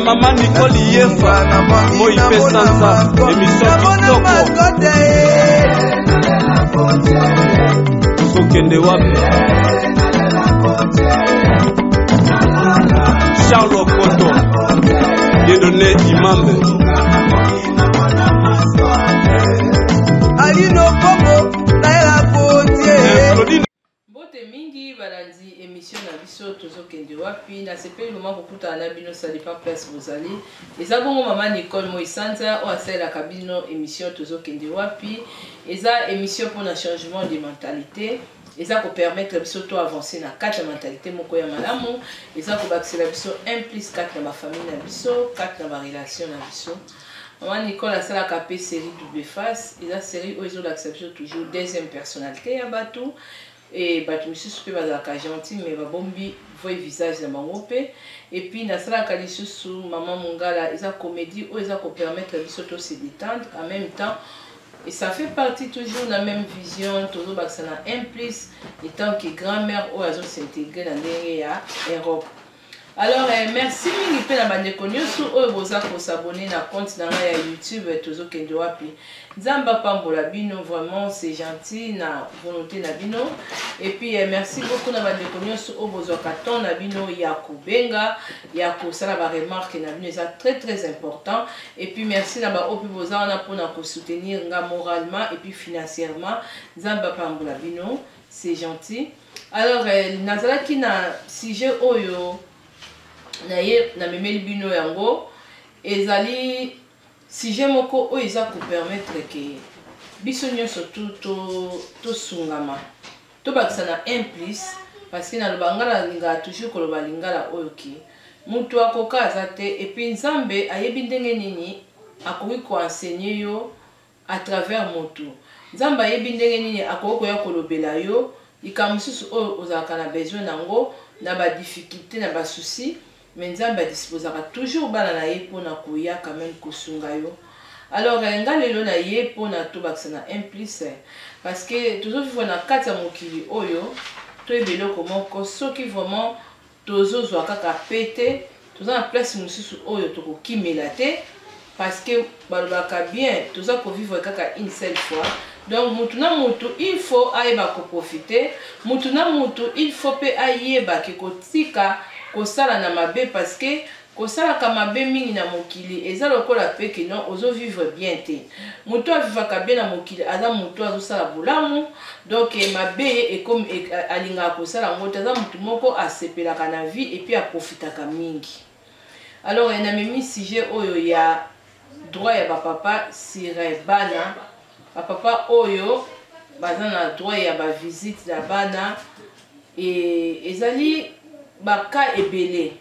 Mama Nicole Yefa, moi mpe sanza, émission kitoko. Tozokende wapi? Charles Okoto, Dieudonné Imambe. Alino Kongo, Naila Gauthier. Mbote mingi balandi emission na biso tozokende wapi. Nasepeli vraiment kokutana na bino, ça dépend place bozali. Eza bongo mama Nicole Moisanza oyo asalelaka bino émission tozokende wapi. Eza émission mpona changement de mentalité, eza kopermettre biso to avancer na kati ya mentalité moko ya malamu, eza kobakisela biso 1 plus kati na bafamille na biso, kati na barelation na biso. Mama Nicole asalaka mpe série Double Face, eza série oyo ezolakisa biso toujours deuxième personnalité ya bato. E bato misusu mpe bazalaka gentil, mais babombi vrai visage na bango mpe. Et puis nasalaka lisusu Mama Mongala, eza comédie oyo eza kopermettre biso to se détendre en même temps, et ça fait partie toujours na même vision, tozobakisa na 1 plus étant que grand-mère oyo azos'intégrer na ndenge ya Europe. Alors merci mingi mpe na bandeko nyonso oyo boza kos'abonner na compte na ngai ya YouTube Tozokende Wapi. Nzambe apambola bino, vraiment c'est gentil na volonté na bino. Et puis merci beaucoup na bandeko nyonso oyo bozwaka temps na bino ya kobenga, ya kosala baremarque na bino, eza très très important. Et puis merci na baoyo mpe boza wana mpona kosoutenir nga moralement et puis financièrement. Nzambe apambola bino, c'est gentil. Alors nazalaki na sujet oyo na ye namemeli bino yango, ezali sujet moko oyo eza kopermettre ke biso nyonso tosungama, tobakisa na 1 plus, parce que naloba, nga nalingaka toujours koloba lingala oyo ke moto akoka aza te. Et puis Nzambe ayebi ndenge nini akoki koenseigner yo à travers motu. Nzambe ayebi ndenge nini akoki koya kolobela yo likambo mosusu oyo ozalaka na besoin nango, na badifficulté, na basouci, mais Nzambe adisposaka toujours bana na ye mpona koya quand même kosunga yo. Alors nga lelo na ye mpona tobakisa na 1 plus, parce que tozovivre na kati ya mokili oyo, toyeba eloko moko: soki vraiment tozozwa kaka pe te, toza na place mosusu oyo tokokimela te, parce que balobaka bien, toza kovivre kaka une seule fois. Donc mutu na mutu, il faut ayeba koprofiter. Mutu na mutu, il faut mpe ayeba ke kotika kosala na mabe, parce que kosalaka mabe mingi na mokili eza lokola mpe ke non, ozovivre bien te. Moto avivaka bien na mokili aza moto azosala bolamu. Donc mabe ekomi alingaka kosala yango te, aza motu moko asepelaka na vie et puis aprofitaka mingi. Alors namemi sujet oyo ya droit ya bapapa sur bana. Bapapa oyo baza na droit ya bavisite na bana, e ezali baka ebele,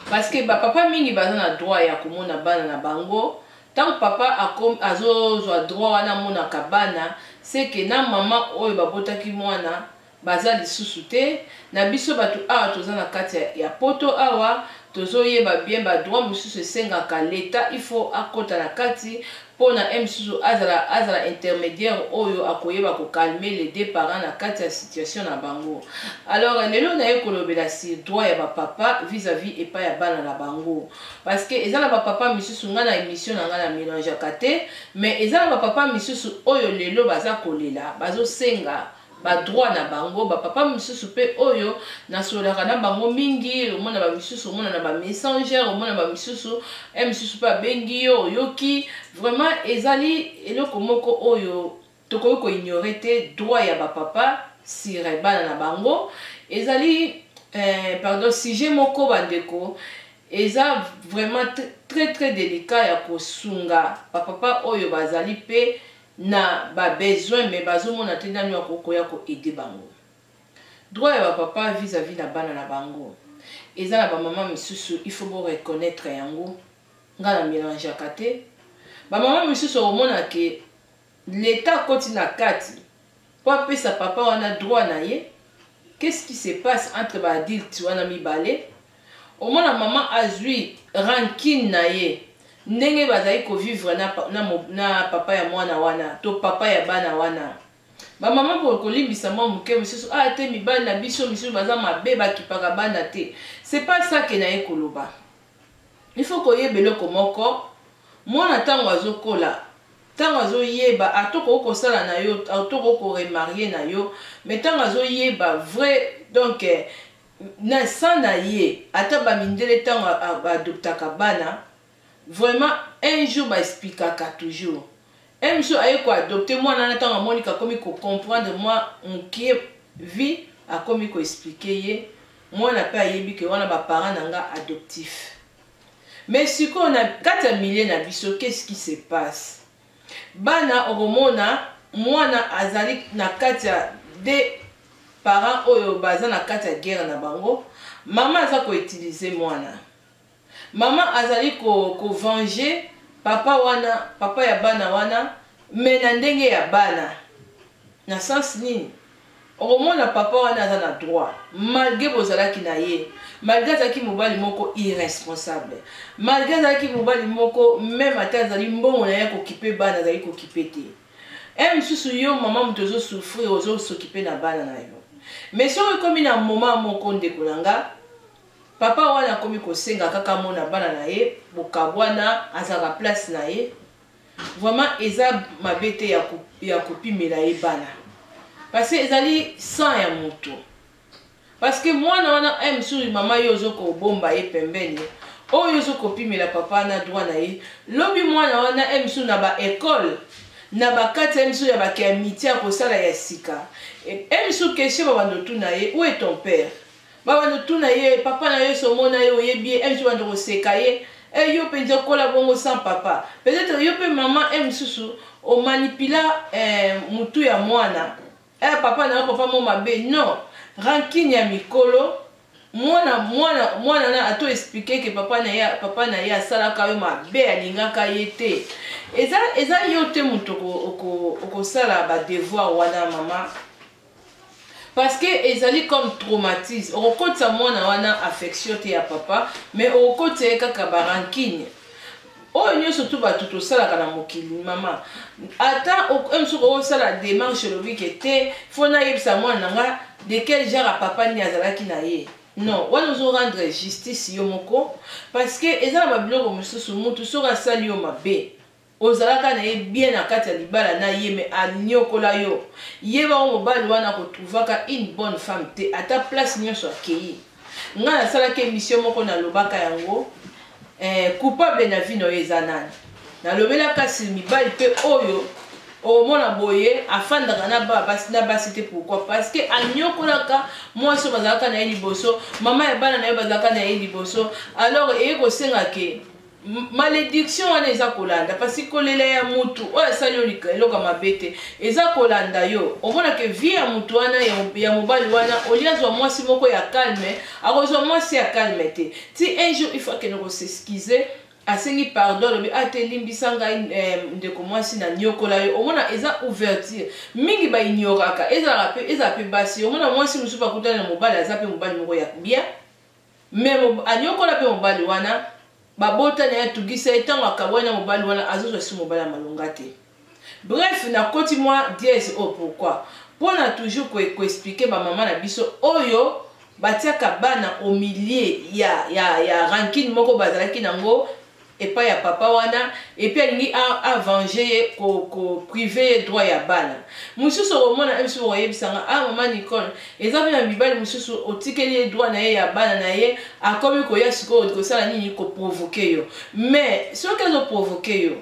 parce que bapapa mingi baza na droit ya komona bana na bango. Ntango papa azozwa droit wana amonaka bana, seke na mama oyo babotaki mwana baza lisusu te. Na biso bato awa toza na kati ya poto awa, tozoyeba bien badroit mosusu esengaka leta, il faut akɔta na kati mpona e mosusu azala intermédiaire oyo akoyeba kocalmer les deux parents na kati ya situation na bango. Alors lelo naye kolobela sur droit ya bapapa vis-à-vis epai ya bana na bango, parce que eza na bapapa misusu, ngai na émission na ngai na mélangeaka te, mais eza na bapapa misusu oyo lelo baza kolela, bazosenga badroit na bango. Bapapa misusu mpe oyo nasololaka na bango mingi, omona bamisusu, omona na bamessager, omona bamisusu, e misusu mpe abengi yo, oyoki vraiment ezali eloko moko oyo tokoki koignorer te. Droit ya bapapa sur bana na bango ezali pardon, sujet moko, bandeko, eza vraiment très très délicat ya kosunga bapapa oyo bazali mpe na babesoin, mais bazomona te nani akokoya koaider bango. Droit ya bapapa vis-à-vis na bana na bango, eza na bamama misusu, il faut boreconnaître yango, nga na mélangeaka te. Bamama misusu okomona ke leta akoti na kati mpo apesa papa wana droit na ye. Qu'est-ce qui se passe entre baadulte wana mibale? Omona mama azwi rancune na ye ndenge bazali kovivre na papa ya mwana wana to papa ya bana wana. Bamama boye kolimbisa mwa moke mosusu aya te, mibali na biso misusu baza mabe, bakipaka bana te. C'est pas ça ke naye koloba. Il faut koyeba eloko moko: mwana, ntango azokola, ntango azoyeba, atokoki kosala na yo, atokoki koremarier na yo, mais ntango azoyeba vrai, donc na sang na ye, ata bamindele, ntango baadoptaka bana, vraiment un jour baexplikaka toujours. Un mosusu aye koadopter mwana wana, ntango amoniki akomi kocomprendre mwa mokie vie, akomi koexpliquer ye, mwana mpe ayebi ke wana baparent na nga adoptif. Mais sikoyo, na kati ya milieu na biso, qu'est-ce qui se passe? Bana, okomona mwana azali na kati ya deux parents oyo baza na kati ya guerre na bango. Mama aza koutiliser mwana, mama azali kovenger ko papa wana, papa ya bana wana, mais na ndenge ya bana. Na sens nini? Okomona papa wana aza na droit, malgré bozalaki na ye, malgré azalaki mobali moko irresponsable, malgré azalaki mobali moko, même ata azali mbongo na ye kokipe bana, azali kokipe te. E mosusu, yo mama moto ozosouffrir, ozosokipe na bana na yo. Mais soki ekomi na moment moko, ndeko na nga, papa wana akomi kosenga kaka mona bana na ye, bokabwana, azalaka place na ye, vraiment eza mabe te ya kopimela ye bana, parce que ezali sang ya moto. Parce que mwana wana e mosusu, mama, ye ozokobomba ye pembeni, oyo ozokopimela papa na droit na ye, lobi mwana wana e mosusu na baécole, na bakati ya mosusu ya bake amitié ya kosala ya sika, e mosusu question babando tuna ye: "Où est ton père?" Babando tuna ye: "Papa na yo, somona ye, oyebi ye?" E mosusu bando koseka ye: "E yo mpenza okola bongo sans papa." Peut-être yo mpe mama, e mosusu omanipula mutu ya mwana: "E papa na yo, papa mo mabe." Non, rancune ya mikolo, mwana na ato expliquer ke papa na ye asalaka yo mabe, alingaka ye te. Eza yo te moto okosala badevoir wana, mama, parce que ezali comme traumatisme. Okokotisa mwana wana affection te ya papa, mais okokotisa ye kaka barancune oyo nyonso tu bato tosalaka na mokili. Mama, ata mosuku okosala démarche, olobi ke te, faut nayebisa mwana na nga de quel genre ya papa nini azalaki na ye. Non, wana ozorendre justice yo moko, parce que eza na babiloko mosusu, mutu soki asali yo mabe, ozalaka na ye bien na kati ya libala na ye, mais aniokola yo, yeba mobali wana kotrouvaka une bonne femme te, ata place nyonso akei. Ngai nasalaki émission moko, nalobaka yango: coupable na vie na yo eza nani? Nalobelaka si mibali mpe oyo omona boye afandaka na basi na basi te. Pourquoi? Parce que anyokolaka mwasi oyo bazalaka na ye liboso, mama ya bana na ye bazalaka na ye liboso. Alors eye kosenga ke malédiction wana eza kolanda, parce que kolela ya mutu oyo asali yo eloko mabe te eza kolanda yo. Omonake vie ya mutu wana, ya mobali wana, olia azwa mwasi moko ya calme, akozwa mwasi ya calme te. Ti un jour il faut akende kos'excuser, asengi pardon, alobi: "Ate limbisa ngai, ndeko mwasi, na niokola yo." Omona eza ouverture mingi, baignoraka. Ezalaka mpe, ezala mpe basi, omona mwasi mosusu akutani na mobali, aza mpe mobali moko ya bien, mais aniokola mpe mobali wana, babotani, atugisa ye. Ntango akabwani na mobali wana, azozwa si mobali ya malonga te. Bref, nakoti mwa dièse oyo pourquoi? Mpona toujours koexpliquer bamama na biso oyo batiaka bana au milieu ya rancune moko bazalaki nango epai ya papa wana, et puis alingi avenger ye, kopriver ye droit ya bana mosusu. Okomona mosusu okoyebisanga: "Ah, mama Nicole, eza mpe na mibali mosusu, otikeli ye droit na ye ya bana na ye, akomi koya sikoyo kosala nini? Koprovoquer yo." Mais soki azoprovoquer yo,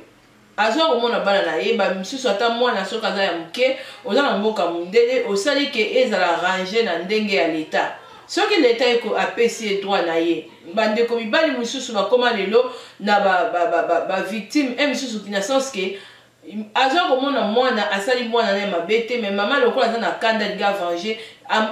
azwa komona bana na ye bamisusu, ata mwana soki aza ya moke, oza na mboka mondele, osali ke ezala range na ndenge ya leta. Soki leta apesi ye droit na ye, bandeko mibali mosusu bakóma lelo na bavictime ba misusu, na sens ke azwa komona mwana, asali mwana na ye mabe te, mais mama lokola aza na kanda, alingi avenger,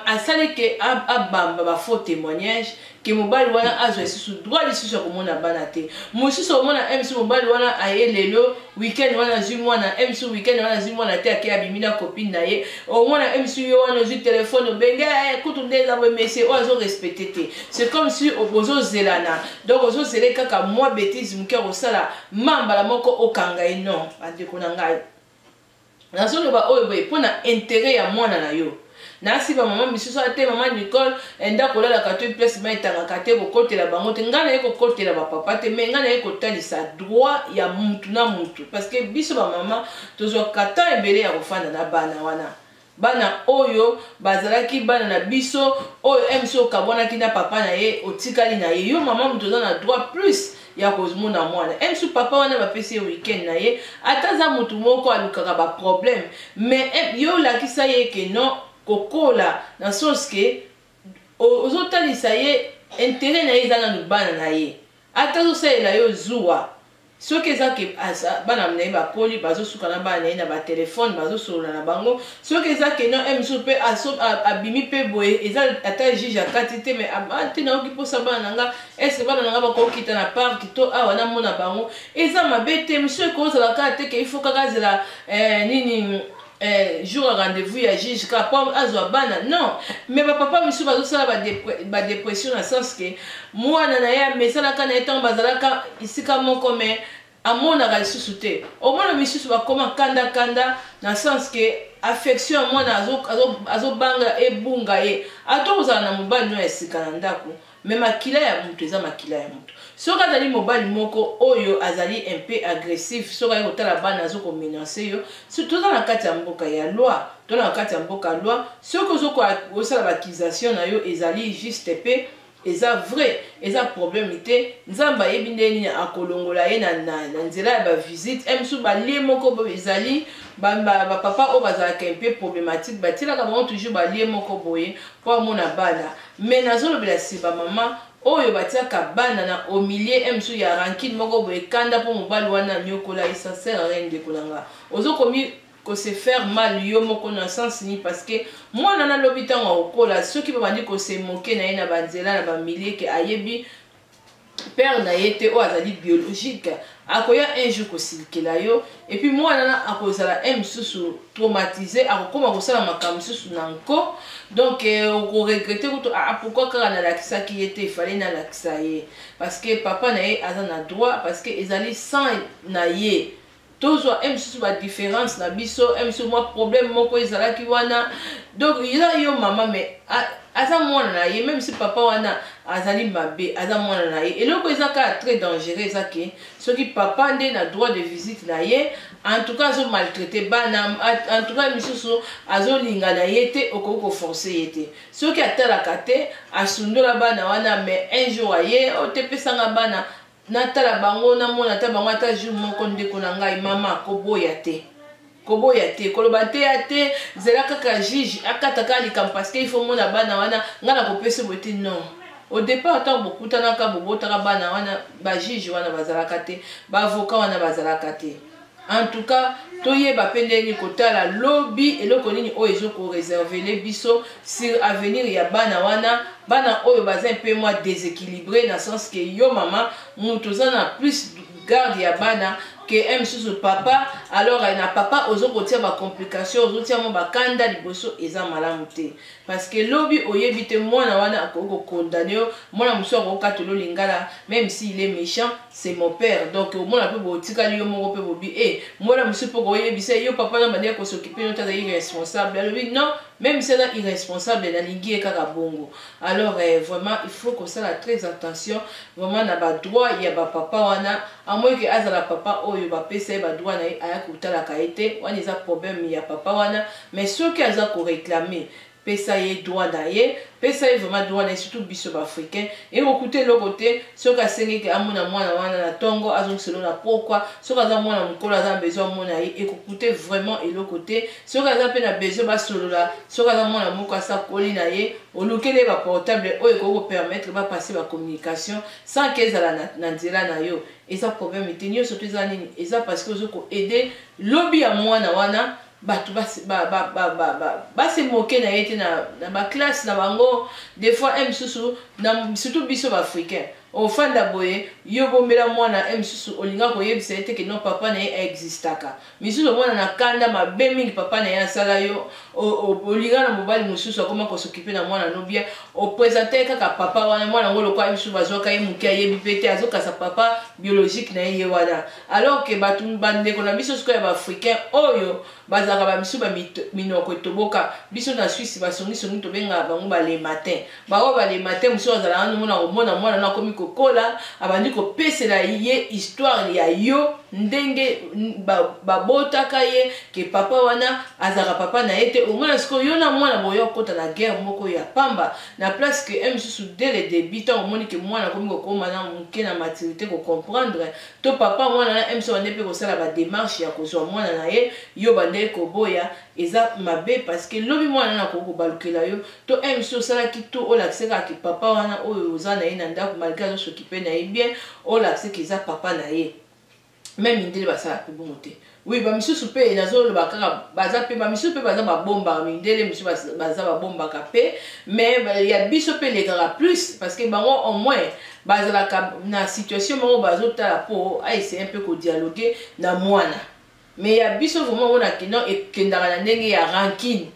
asali ke abamba bafaux témoignage ke mobali wana azwa lisusu droit lisusu ya komona bana te. Mosusu omona msu mobali wana aye lelo weekend wana, azwi mwana, msu weekend wana azwi mwana te, ake abimi na copine na ye. Omona msu yo wana ozwi telefone, obenge: "Kutu nde eza boye." Monsieur oyo azorespecter te, c'est comme si ozozelana, donc ozozele kaka mwa bétise moke akosala mambala moko, okanga ye. Non, bandeko na ngai, nazoloba oyo boye mpona intérêt ya mwana na yo. Nasi bamama misusu ate mama Nicole, ndako olalaka to place ma etangaka te, kokotela bango te. Ngai naye kokotela bapapa te, mais ngai naye kotalisa droit ya mutu na mutu, parce que biso bamama tozwaka temps ebele ya kofanda na bana wana, bana oyo bazalaki bana na biso, oyo mc okabwanaki na papa na ye, otikali na ye. Yo mama moto oza na droit plus ya kozomona mwana. Msu papa wana bapesi ye weekend na ye, ata aza motu moko alukaka baproblème, mais yo olakisa ye ke non, kokola na sens ke ozotalisa ye intérêt na ye eza nanu bana na ye. Ata azosalela yo zuwa, soki eza ke bana na ye bakoli, bazosuka na bana na ye na batelefone, bazosolola na bango. Soki eza ke non, mosusu mpe abimi mpe boye, eza ata juge akati te, mais te, nayoki mposa bana na nga, est-ce bana na nga bakokita na parc to awa namona bango, eza mabe te. Mosusu ekozala kaka te ke il faut kaka azela nini, jour ya rendez-vous ya juge kaka po azwa bana, non. Mais bapapa misusu bazosala badépression na sens ke mwana na ye amesalaka na ye ntango bazalaka esika moko, mais amonaka lisusu te. Omona misusu bakoma kandakanda na sens ke affection ya mwana azobanga ebunga ye. Ata kozala na mobali no ya sika na ndako, mais makila ya moto eza makila ya moto. Soki azali mobali moko oyo azali un peu agressif, soki aye kotala bana, azokomenacer yo. Toza na kati ya mboka ya loi, toza na kati ya mboka ya loi. Soki ozosala baaccusation na yo ezali juste mpe eza vrai, eza problème te. Nzambe ayebi ndenge nini akolongola ye na nzela ya bavisite. Mosusu balie moko boye, ezali bapapa oyo bazalaka un peu problématique, batielaka bango toujours balie moko boye mpo amona bana. Mais nazolobela si bamama oyo batiaka bana na au milieu mosusu ya rancune moko boye, kanda mpo mobali wana anyokola ye, ça sert à rien. Ndeko na nga, ozokomi kose faire mal yo moko na sens nini? Parce que mwana nalobi ntango akokola, soki babandi kose moquer na ye na banzela, na bamilie, ke ayebi père na ye te oyo azali biologique, akoya un jour kosilikela yo. Et puis mwana na akozala un mosusu traumatisé, akokóma kosala makambo mosusu na nko. Donc okoregretter kutu: ah, pourquoi kaka nalakisaki ye te? Efale nalakisa ye, parce que papa na ye aza na droit, parce que ezali sang na ye. Tozwa mosusu badifférence na biso, mosusu mwa problème moko ezalaki wana. Donc eza yo mama, mais aza mwana na ye. Même si papa wana azali mabe, aza mwana na ye. Eloko eza kaka très dangereux eza ke soki papa nde na droit de visite na ye, en tout cas azomaltraiter bana, en tout cas misusu azolinga na ye te, okoki koforcer ye te. Soki atalaka te, asundola bana wana, mais un jour aye otepesanga bana, natala bango, namona ata bango ata jour moko. Ndeko na ngai mama, koboya te, koboya te, koloba te ya te, zela kaka juge akata kaka likambo parce que il faut mona bana wana, ngai nakopesa boye te. Non, au départ ntango bokutanaka, bobotaka bana wana, bajuge wana bazalaka te, baavocat wana bazalaka te. En tout cas toyeba mpe ndenge kotala lobi, eloko nini oyo ezokoréserver biso sur avenir ya bana wana, bana oyo baza mpe mwa déséquilibré na sens ke yo mama moto oza na plus garde ya bana ke un mosusu papa. Alors na papa ozokotia bacomplication, ozotia mwa bakanda liboso, eza malamu te, parce que lobi oyebi te mwana wana akoki kokondamner yo. Mwana mosusu akokatela lingala: même s'il est méchant, c'est mon père. Donc omona mpe botikali yo moko mpe bobi e mwana mosusu mpo koyebisa yo papa na bandeki kos'occuper yo te, azali irresponsable. Alobi: non, même si aza irresponsable, nalingi ye kaka bongo. Alors vraiment il faut kosala très attention vraiment na badroit ya bapapa wana. Amoyeke azala papa oyo bapesa ye badroit na ye, aya kotalaka ye te, wana eza problème ya papa wana. Mais soki aza koréclamer, pesa ye droit na ye, pesa ye vraiment droit na ye. Surtout biso baafricain, ekokuta eloko te soki asengeki amona mwana wana na ntongo, azongiselo na pokwa. Soki aza mwana mokolo, aza na besoin amona ye, ekokute vraiment eloko te. Soki aza mpe na besoin basolola, soki aza mwana moko asakoli na ye, olukeli ye baportable oyo ekoki kopermettre bapasser bacommunication sans ke ezala na nzela na yo, eza problème te. Nyonso to eza nini? Eza parce que ozokoaider lobi ya mwana wana. Bato base moquer na ye te na baclasse na bango. Des fois mosusu, surtout biso baafricain. Ofanda boye, yo bombela mwana e misusu, olinga koyebisa ye te ke non, papa na ye aexistaka. Misusu omona na kanda mabe mingi papa na ye asala yo, olinga na mobali mosusu akoma kos'occuper na mwana no bien, oprésente ye kaka papa wana. Mwana yango lokola misusu bazwaka ye moke, ayebi mpe te, azokasa papa biologique na ye ye wana. Alors ke bato, bandeko na biso sikoyo ya baafricain oyo bazalaka bamisu minoko etoboka, biso na Suisse basongisongi tobengaka bango balematin. Baoyo balematin mosusu azalaka wana, mona komona mwana no akomi kokola, abandi kopesela ye histoire ya yo ndenge babotaka ye, ke papa wana azalaka papa na ye te. Omona sikoyo yo na mwana boya okota na guerre moko ya pamba, na place ke un mosusu dès le début, ntango omoni ke mwana akomi kokóma na moke na maturité, kocomprendre, to papa mwana na mso bande mpe kosala badémarche ya kozwa mwana na ye, yo bande koboya, eza mabe, parce que lobi mwana na akoki kobalukela yo. To mso osalaki to olakise kaka ke papa wana oyo oza na ye na ndako, malgré azos'occuper na ye bien, olakise ke eza papa na ye. Même mindele basala mpe bongo te. Oui, bamisusu mpe, nazoloba kaka baza mpe, bamisusu mpe baza babombaka. Mindele misusu baza babombaka mpe, mais ya biso mpe elekaka plus, parce que bango au moins bazalaka na situation moko bazotala mpo aessaye mpe kodialogue na mwana. Mais ya biso vraiment, omona kino ekendaka na ndenge ya rancune,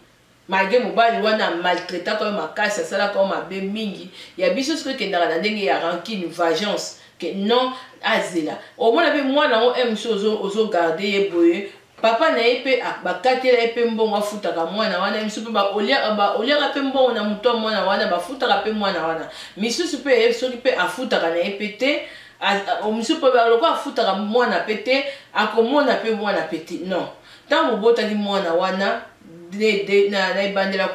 malgré mobali wana maltraitaka oyo makasi, asalaka oyo mabe mingi. Ya biso soki ekendaka na ndenge ya rancune, vengeance, ke non, azela. Omona mpe mwana yango e mosusu ozogarde ye boye, papa na ye mpe bakatela ye mpe mbongo, afutaka mwana wana. Misusu mpe baoliaka mpe mbongo na moto ya mwana wana, bafutaka mpe mwana wana. Misusu mpe soki mpe afutaka na ye mpe te, misusu mpe lokola afutaka mwana mpe te, akomona mpe mwana mpe te. Non, ntango bobotaki mwana wana na ebandela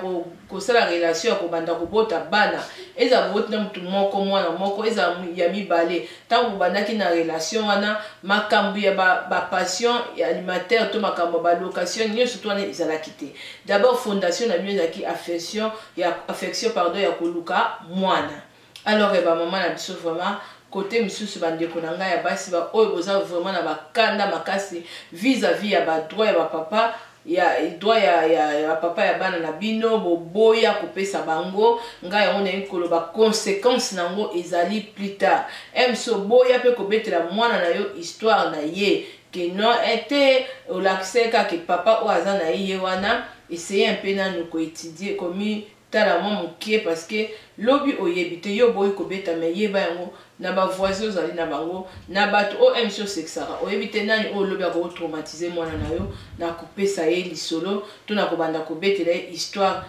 kosala relation ya kobanda kobota bana, ezala boboti na motu moko mwana moko, ezala ya mibale, ntango bobandaki na relation wana, makambo ya bapassion ba alimentaire to makambo ya balocation nyonso to wana ezalaki te. D'abord fondation na bino ezalaki affection ya affection, pardon, ya koluka mwana. Alors bamama na biso, vraiment côté misusu, bandeko na ngai ya basi oyo boza vraiment na bakanda makasi vis-à-vis ya badroit ya bapapa, ya droit ya papa ya bana na bino, boboya kopesa bango, ngai yango nayebi koloba conséquence nango ezali plus tard. Mso boya mpe kobetela mwana na yo histoire na ye, ke non ete olakise kaka papa oyo aza na ye ye wana. Essaye mpe nanu koétudier, komi tala mwa moke, parce que lobi oyebi te. Yo boyi kobeta, me yeba yango na bavoisin ozali na bango, na bato oyo mc osekisaka, oyebi te nani oyo lobi akotraumatize mwana na yo na kopesa ye lisolo to na kobanda kobetela ye histoire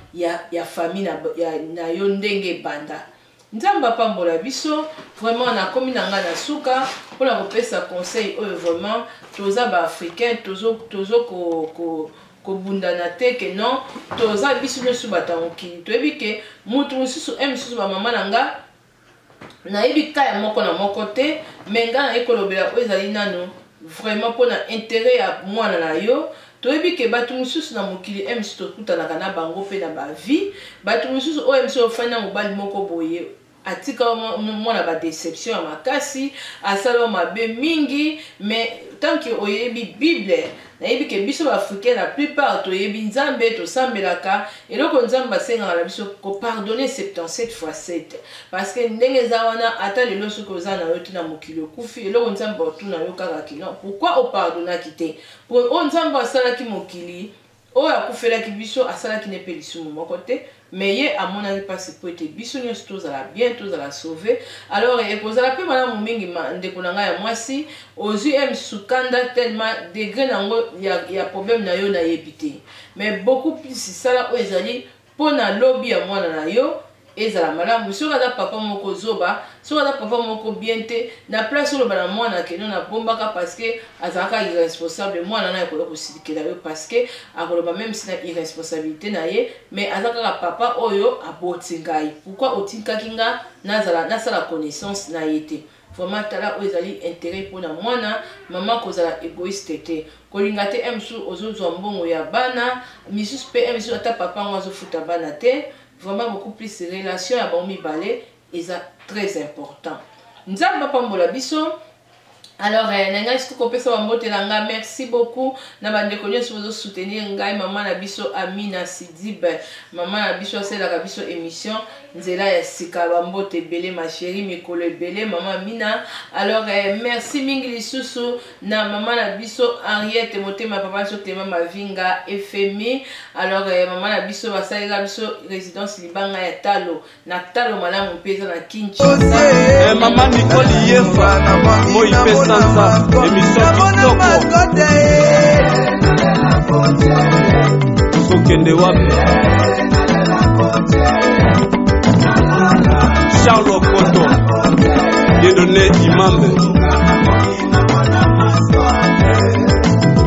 ya famille na yo ndenge ebanda. Nzambe apambola biso. Vraiment nakomi na ngai na suka mpona kopesa conseil oyo. Vraiment toza baafricain, tozo, tozo ko, ko, kobundana te, ke non, toza biso nyonso bato ya mokili. Toyebi ke mutu mosusu e mosusu, bamama na nga, nayebi ka ya moko na moko te, me ngai naye kolobela oyo ezali nano vraiment mpona intérêt ya mwana na yo. Toyebi ke bato mosusu na mokili e mosusu tokutanaka na bango mpe na bavie. Bato mosusu oyo mosusu ofandi na mobali moko boye, atika mwana badéception ya makasi, asala mabe mingi, mais tant que oyebi Bible, nayebi ke biso baafricain la plupart toyebi Nzambe, tosambelaka. Eloko Nzambe asengaka na biso, kopardonner 77 fois 7, parce que ndenge eza wana, ata lelo soki oza na yo te na mokili, okufi, eloko Nzambe otuna yo kaka kino pourquoi opardonaki te. Oyo Nzambe asalaki mokili, oyo akufelaki biso, asalaki ne mpe lisumu moko te, me ye amonaki mpasi po ete biso nyonso tozala bien, tozala sauvé. Alors ekozala mpe malamu mingi, ndeko na ngai ya mwasi, ozwi ye sukanda tellement degré nango ya problème na yo nayebi te, mais beaucoup plus sala oyo ezali mpo na lobi ya mwana na yo ezala malamu. Soki aza papa moko zoba, soki aza papa moko bien te, na place oloba na mwana keno nabombaka parce que azalaka irresponsable, mwana na ekoya kosilikela yo, parce que akoloba même si na irresponsabilité na ye, mais aza kaka papa oyo aboti ngai. Pourquoi otinkaki nga nazala nasala connaissance na ye te? Vraiment tala oyo ezali intérêt mpona mwana. Mama, kozala égoïste te, kolinga te msu ozozwa mbongo ya bana misusu mpe msu, ata papa yango azofuta bana te. Vraiment beaucoup plus relation ya bango mibale eza très important. Nzambe apambola biso. Alors na ngai soki kopesa bambote na ngai, merci beaucoup na bandeko nyonso bozosoutenir ngai. Mama na biso Amina Sidibe, mama na biso asalelaka biso émission. Nzela ya sika, bambote ebele, ma chérie, mikolo ebele, mama Mina. Alors merci mingi lisusu na mama na biso Henriette Motema, papa biso Clément Mavinga FMI. Alors mama na biso basalela biso résidence libanga ya talo na talo malamu mpe eza na Kinshasa. Mama Nicole Yefa, moi mpe sanza, émission kitoko. Tozokende wapi? Charles Okoto, Dieudonné Imambe.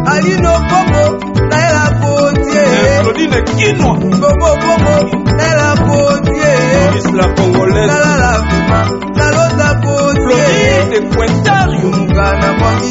Alino Bongo nayela kotie. Claudine Kinwa. Bongo Bongo nayela kotie. Miss la Congolaise. Nalala vima nalota kotie. Floride Quintario. Mungana mwangi.